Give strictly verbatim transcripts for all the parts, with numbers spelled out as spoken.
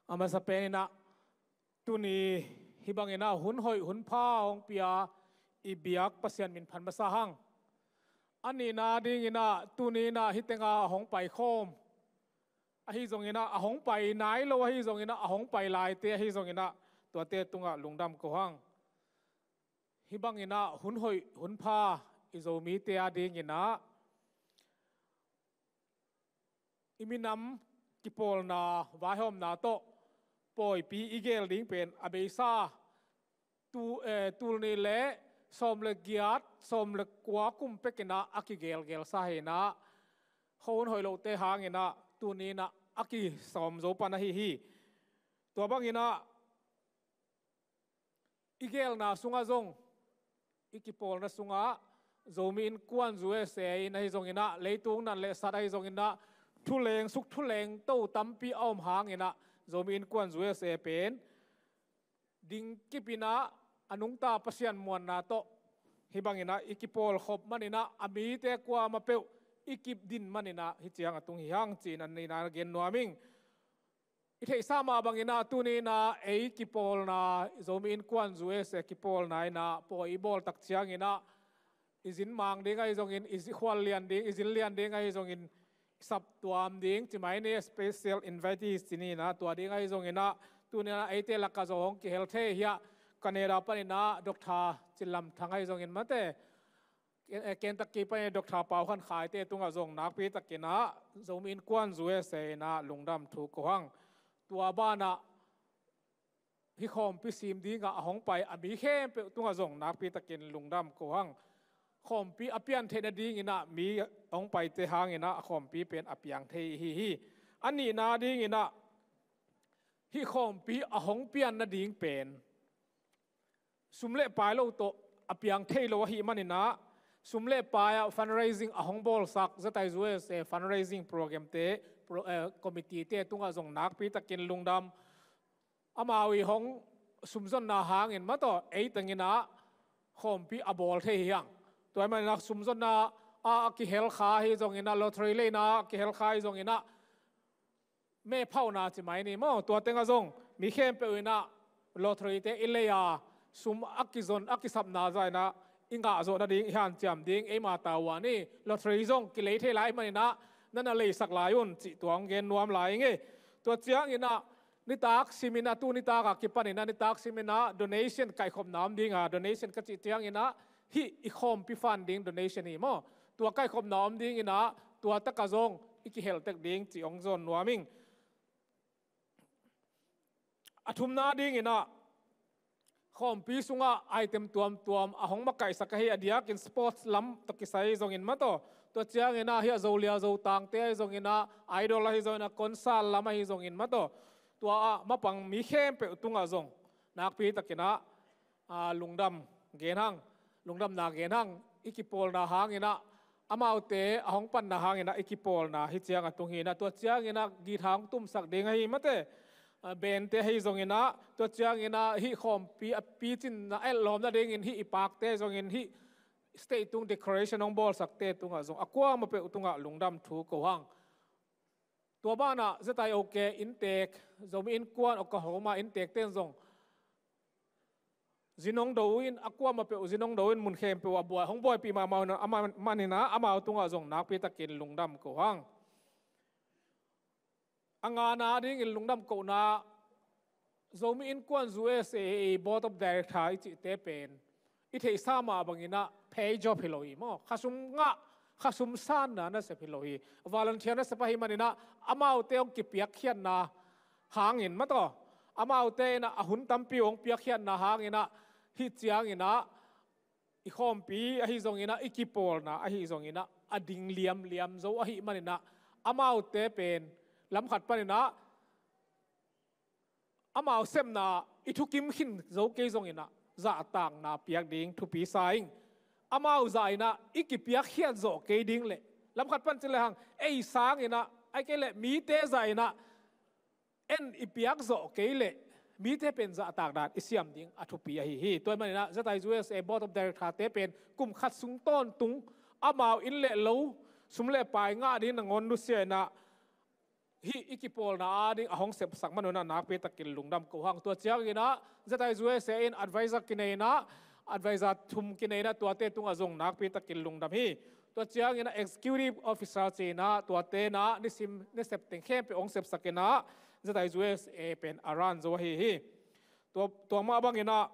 A masa peninah tuni hih banginah hun hoih hun pha hong pia i biak Pasian min phat masa hang. A nihna dinginah tuninah hih tenga a hong paikhawm ahi zonginah, a hong pai nai lo ahi zonginah, a hong pai laite ahi zonginah, tuate tungah lungdam ko hang. Hih banginah hun hoih hun pha i Zomite a dinginah i minam kipawlna vaihawmna tawh pawipi i geel ding pen a beisa tu, eh, tul nih le sawm le giat, sawm le kua kum pekinah a kigelgelsa hinah, hun hoih lohte hanginah tuninah a kisawm zo pan ahi hi. Tua banginah i geelna sungah zong, i kipawlna sungah Zomi Innkuan U S A in ahi zonginah, leitung nan le sat ahi zonginah, thuleng suk thuleng to tampi a om hanginah, Zomi Innkuan U S A pen dingkipinah a nungta Pasian muanna tawh hih banginah i kipawlkhop maninah, a mite kuamah peuh i kip din maninah hih ciang a tung hi hang ci-in a nihna gen nuam ing. I theihsa mah banginah tuninah ei kipawlna, Zomi Innkuan U S A kipawlna inah pawi i bawl tak cianginah i zin mang ding ahi zongin, i zi-, khual lian ding, i zin lian ding ahi zongin, i saptuam ding ci mai ni, special invitees ci ninah, tua ding ahi zonginah tuninah eite lakah zong hong kihel thei hiah, Canada paninah Doctor Cin Lam Thang ahi zongin mate, Ken-, eh, Kentucky panin Doctor Pau Khan Khaite tungah zong nakpitakinah Zomi Innkuan U S A inah lungdam thu ko hang. Tua banah hih khawmpi sim dingah a hong pai a mi khempeuh tungah zong nakpitakin lungdam ko hang. Khawmpi a pian theih nadinginah mi hong paite hanginah a khawmpi pen a piang thei hi hi. A nihna dinginah hih khawmpi a hong pian nading pen sum le pai lo tawh a piang thei lo ahi maninah, sum le pai ah fundraising a hong bawlsak Zetai U S A fundraising programte, pro-, eh, committeete tungah zong nakpitakin lungdam. Amau i hong sumzonna hangin mataw ei tenginah khawmpi a bawl thei hi hang. Tua hi maninah sumzonna a kihel kha ahi zonginah, lottery leina a kihel kha ahi zonginah, mephauhna ci mai ni maw, tua tengah zong mi khempeuh inah lotteryte i lei a, sum a kizon a kisapna zah inah i ngah zawh nading, i hanciam ding eima tavuan hi. Lottery zong kilei thei lai maninah na na leisak lai un cih tua hong gen nuam lai ing ei. Tua cianginah nitak siminah, tu nitakah kipaninah nitak siminah donation kaihkhopna om dinga, donation ka cih cianginah hih i khawmpi fund ding donation hi maw, tua kaihkhopna om dinginah tua takah zong i kiheltek ding cih hong zawn nuam ing. A thumna dinginah khawmpi sungah item tuamtuam a hong makaihsak ahi, a diakin sports lam tawh kisai zongin mataw, tua cianginah hih a Zolia Zotangte ahi zonginah, Idol ahi zonginah, concert lam ahi zongin mataw, tua ah mapang mi khempeuh tungah zong nakpitakinah, a, lungdam gen hang, lungdamna gen hang. I kipawlna hanginah, amaute a hong panna hanginah i kipawlna hih ciang a tung hinah, tua cianginah guitar hong tumsak ding ahi mate, a, bandte ahi zonginah, tua cianginah hih khawmpi a picinna etlawm nadingin hih i pakte zongin hih stage tung decoration hong bawlsakte tungah zong a kuamah peuh tungah lungdam thu ko hang. Tua banah Zetai OK inntek, Zomi Innkuan Oklahoma inntekte in zong zin hong do in, a kuamah peuh zin hong do in, mun khempeuh ah buai, hong buaipih mahmah uh a maninah amau tungah zong nakpitakin lungdam ko hang. A ngana dingin lungdam kohna, Zomi Innkuan U S A Board of Director i cihte pen i theihsa mah banginah pay job hi lo hi maw. Khasum ngah, khasum sanna nasep hi lo hi. Volunteer nasep ahi maninah amaute hong kipiakkhiatna hangin mataw, amaute inah a hun tampi hong piakkhiatna hanginah hih cianginah i khawmpi ahi zonginah, i kipawlna ahi zonginah a ding liamliam zo ahi maninah amaute pen lamkhat paninah amau sepna i thukim khin zo kei zonginah zahtakna piak ding thupi sa ing. Amau zah inah i kipiakkhiat zawh kei ding le, lamkhat pan ci lehang ei sanginah, ahih kei leh mite zah inah en i piak zawh kei leh mite pen zahtak dan i siam ding a thupi ahi hi. Tua hi maninah Zetai U S A Board of Director-te pen kum khat sung tawntung amau inn le lo, sum le pai ngah ding nangawn nusia inah hih i kipawlna ading a hong sepsak man un ah nakpi takin lungdam ko hang. Tua ciangin ah Z I U S A in advisor kinei in ah, advisor thum kinei in ah, tuate tungah zong nakpi takin lungdam hi. Tua ciangin ah executive officer ci in ah, tuate in ah nisim, nisep teng khempeuh hong sepsak in ah Z I U S A pen a run zo ahi hi. Tua, tua mah bangin ah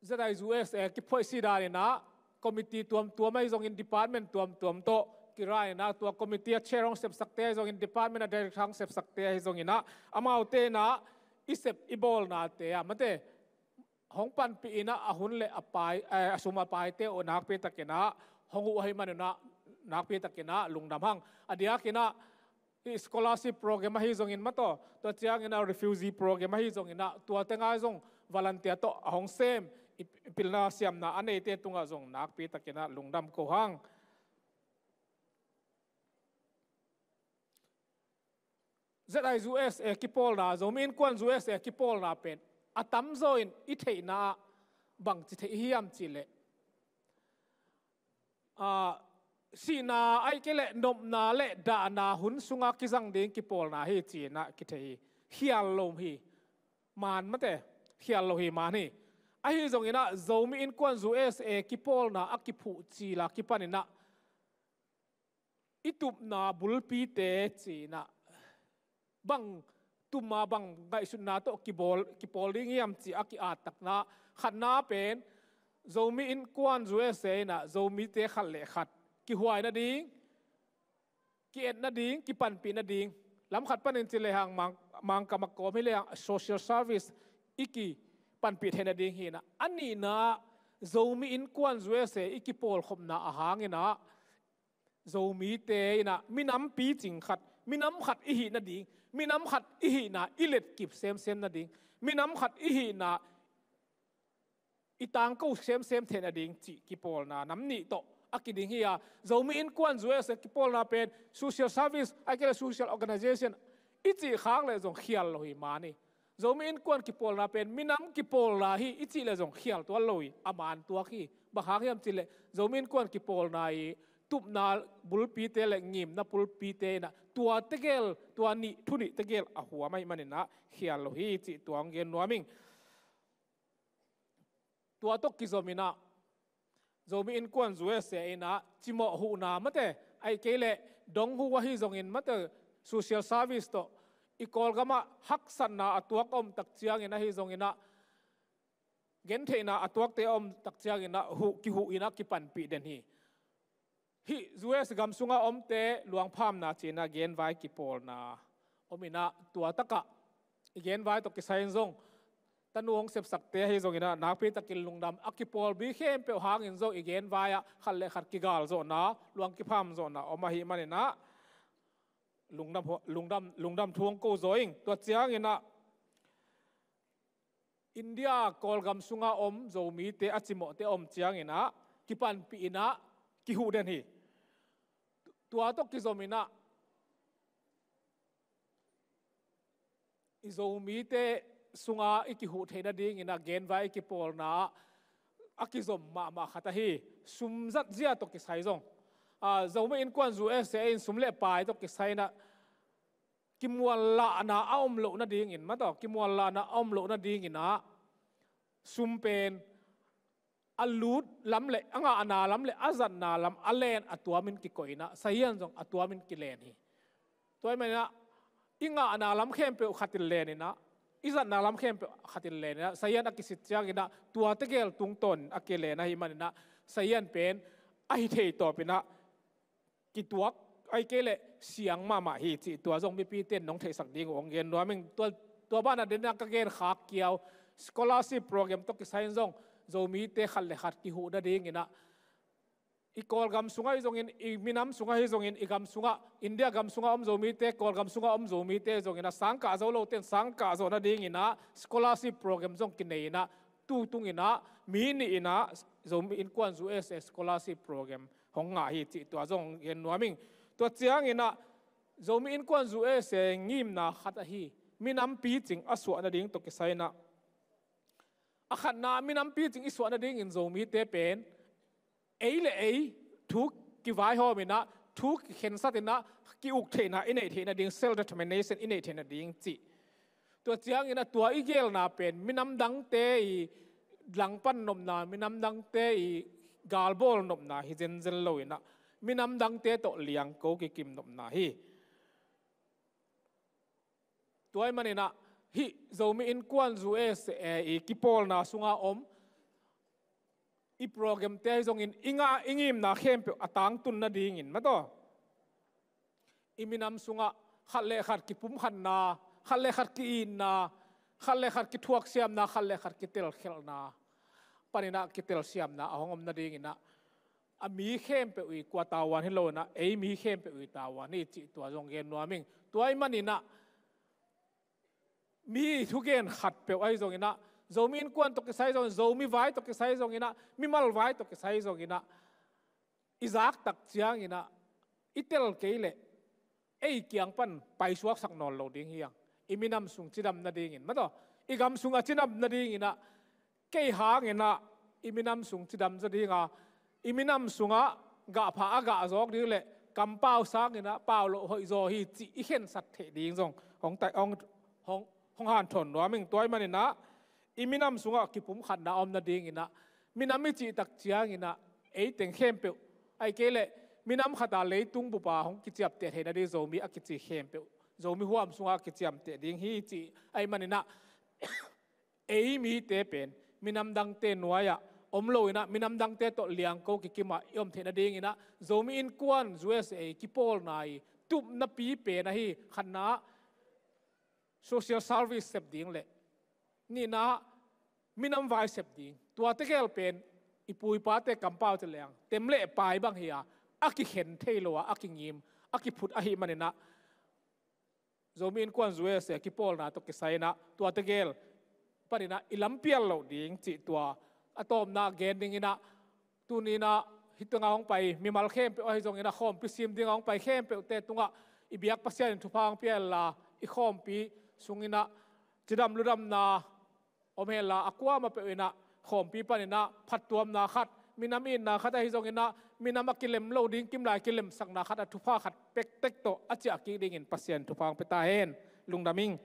Z I U S A kiphoih si dan in ah committee tuamtuam ahi zongin, department tuamtuam tawh ki run in ah, tua committee a chair hong sepsakte ahi zongin, department a director hong sepsakte ahi zongin ah, amaute in ah i sep i bawlnate ah, mate, hong panpih in ah a hun le a pai, eh, a sum a paite uh nakpi takin ah hong huh ahih man un ah nakpi takin ah lungdam hang. A diakin ah hih scholarship program ahi zongin, mate, tua ciangin ah refugee program ahi zongin ah, tuate ngai zong volunteer tawh a hong sem, i, i pilna siamna a neite tungah zong nakpi takin ah lungdam ko hang. Z I U S A kipawlna, Zomi Innkuan U S A kipawlna pen a tamzaw in i theihna ah bangci theih hiam cih leh, ah, sihna ahih kei leh nopna le dahna hun sunga kizang ding kipawlna hi ci in ah kithei hi. Khial lo hi, man, mate, khial lo hi, man hi. Ahi zongin ah Zomi Innkuan U S A kipawlna a kiphuh cil a kipan in ah i tupna bulpite ci in ah bang tuma, bang ngaihsutna tawh kibawl, kipawl ding hiam cih a ki-attakna khatna pen Zomi Innkuan U S A in ah Zomite khat le khat kihuai nading, ki-et nading, kipanpih nading, lam khat panin ci lehang Mang, Mangkam a kawm hi lehang social service i kipanpih theih nading hi in ah, a nihna ah Zomi Innkuan U S A i kipawlkhopna ahang in ah Zomite in ah minam picing khat, minam khat i hih nading, minam khat i hihna i letkip semsem nading, minam khat i hihna i tangko semsem theih nading cih kipawlna nam nih tawh a kiding hi a, Zomi Innkuan U S A kipawlna pen social service, ahih kei leh social organization i cih khak leh zong khial lo hi, man hi. Zomi Innkuan kipawlna pen minam kipawlna hi i cih leh zong khial tuan lo hi, a man tuak hi. Bang hang hiam cih leh Zomi Innkuan kipawlna i tupna bulpite le ngimna bulpite in ah tua tegel, tua nih, thu nih tegel a huam ahih man in ah khial lo hi cih tua hong gen nuam ing. Tua tawh kizom in ah Zomi Innkuan U S A in ah cimawh huhna, mate, ahih kei leh dong huh ahi zongin, mate, social service tawh i Kawlgam ah haksatna a tuak a om tak ciangin ahi zongin ah, gentheihna a tuakte a om tak ciangin ah huh, kihuh in ah kipanpih den hi. Hih U S gam sunga omte luangphamna ci in ah genvai kipawlna om in ah, tua tak ah i genvai tawh kisai in zong tanu hong sepsakte ahi zongin ah nakpi takin lungdam. A kipawlbi khempeuh hangin zong i genvai ah khat le khat kigalzawhna, luang kipham zawhna om ahih man in ah lungdam, lungdam, lungdam thu hong ko zaw ing. Tua ciangin ah India Kawlgam sunga om Zomite a cimawhte a om ciangin ah kipanpih in ah kihuh den hi. Tua tawh kizom in ah i Zomite sunga i kihuh theih nadingin ah genvai i kipawlna ah a kizom mahmah khat ahi sum zatzia tawh kisai zong, ah, Zomi Innkuan U S A in sum le pai tawh kisai in ah kimuanlahna a om loh nadingin, mate, kimuanlahna a om loh nadingin ah sum pen a lut lam le a ngahna lam le a zatna lam a len a tuamin kikoih in ah, sazian zong a tuamin kilen hi. Tua ahih man in ah i ngahna lam khempeuh khat in len in ah, i zatna lam khempeuh khat in len in ah, sazian a kisit ciangin ah tua tegel tungtawn a kilen ahih man in ah sazian pen a hi thei tawpin ah kituak, ahih kei leh siang mahmah hi cih tua zong mipite in nong theihsak ding uh hong gen nuam ing. Tua, tua banah den ah ka gen khak kiau, scholarship program tawh kisai in zong Zomite khat le khat kihuh nadingin ah, i Kawlgam sungah hi zongin, i minam sungah hi zongin, i gam sungah, India gam sungah om Zomite, Kawlgam sungah om Zomite zongin ah, sangkah zo lote in sangkah zawh nadingin ah scholarship program zong kinei in ah, tu tungin ah mi nih in ah Zomi Innkuan U S A scholarship program hong ngah hi cih tua zong gen nuam ing. Tua ciangin ah Zomi Innkuan U S A ngimna khat ahi minam picing a suah nading tawh kisai in ah, a khatna minam picing i suah nadingin Zomite pen ei le ei thu kivaihawm inah, thu kikhensat inah, ki-uk theihna i neih theihna ding, self determination i neih theihna ding cih. Tua ciang inah tua i gelna pen minam dangte i langpan nopna, minam dangte i galbawl nopna hi zenzen lo inah, minam dangte tawh liangko kikim nopna hi. Tua ahih man inah hih Zomi Innkuan U S A i kipawlna sunga om i programte ahi zongin i ngah i ngimna khempeuh a tangtun nadingin mataw, i minam sungah khat le khat kipumkhatna, khat le khat ki-itna, khat le khat kithuaksiamna, khat le khat kitelkhelhna, pan inah kitelsiamna a hong om nading inah, a mi khempeuh i kua tavuan hi lo inah, ei mi khempeuh i tavuan hi cih tua zong gen nuam ing. Tua ahih man inah mi thugen khatpeuh ahi zong inah, Zomi Innkuan tawh kisai zong, Zomi vai tawh kisai zong inah, mimal vai tawh kisai zong inah, i zak tak ciang inah, i tel kei leh ei kiang pan paisuaksak nawn lo ding hi hang. I minam sung cidam nadingin mataw, i gam sung a cidam nading inah, kei hang inah i minam sung cidam zaw ding a, i minam sungah gahpha a gah zawk ding le kampau sang inah pau loh hoih zaw hi cih i khensat theih ding zong hong, hong, hong hanthawn nuam ing. Tua ahih man inah i minam sungah kipumkhatna a om nading inah, minam i cih tak ciang inah, ei teng khempeuh, ahih kei leh minam khat a leitung bup a hong kiciapteh theih nading Zomi a kici khempeuh, Zomi huam sungah a kiciamteh ding hi cih ahih man inah, ei mite pen minam dangte nuai-ah om lo inah, minam dangte tawh liangko kikim ah i om theih nading inah, Zomi Innkuan U S A kipawlna i tupnapi pen ahi, khatna ah social service sep ding le nihna ah minam vai sep ding, tua tegel pen i pu i pate kampau ci leng tem le pai bang hi a, a kikhen thei lo a, a kingim, a kiphut ahih man inah, Zomi Innkuan U S A kipawlna tawh kisai inah tua tegel pan inah i lampial loh ding cih tua a tawpna gen ding inah, tuni inah hih tungah hong pai mimal khempeuh ahi zong inah, khawmpi sim dingah hong pai khempeuhte tungah i biak Pasian in thupha hong pia henla, i khawmpi sung inah cidam ludamna om henla, a kuamah peuh inah khawmpi pan inah phattuamna khat, minam itna khat ahi zong inah, minam a kilem lo ding kimlai kilemsakna khat a thupha khat pektek tawh a ciah kik dingin Pasian thupha hong pia ta hen. Lungdam ing.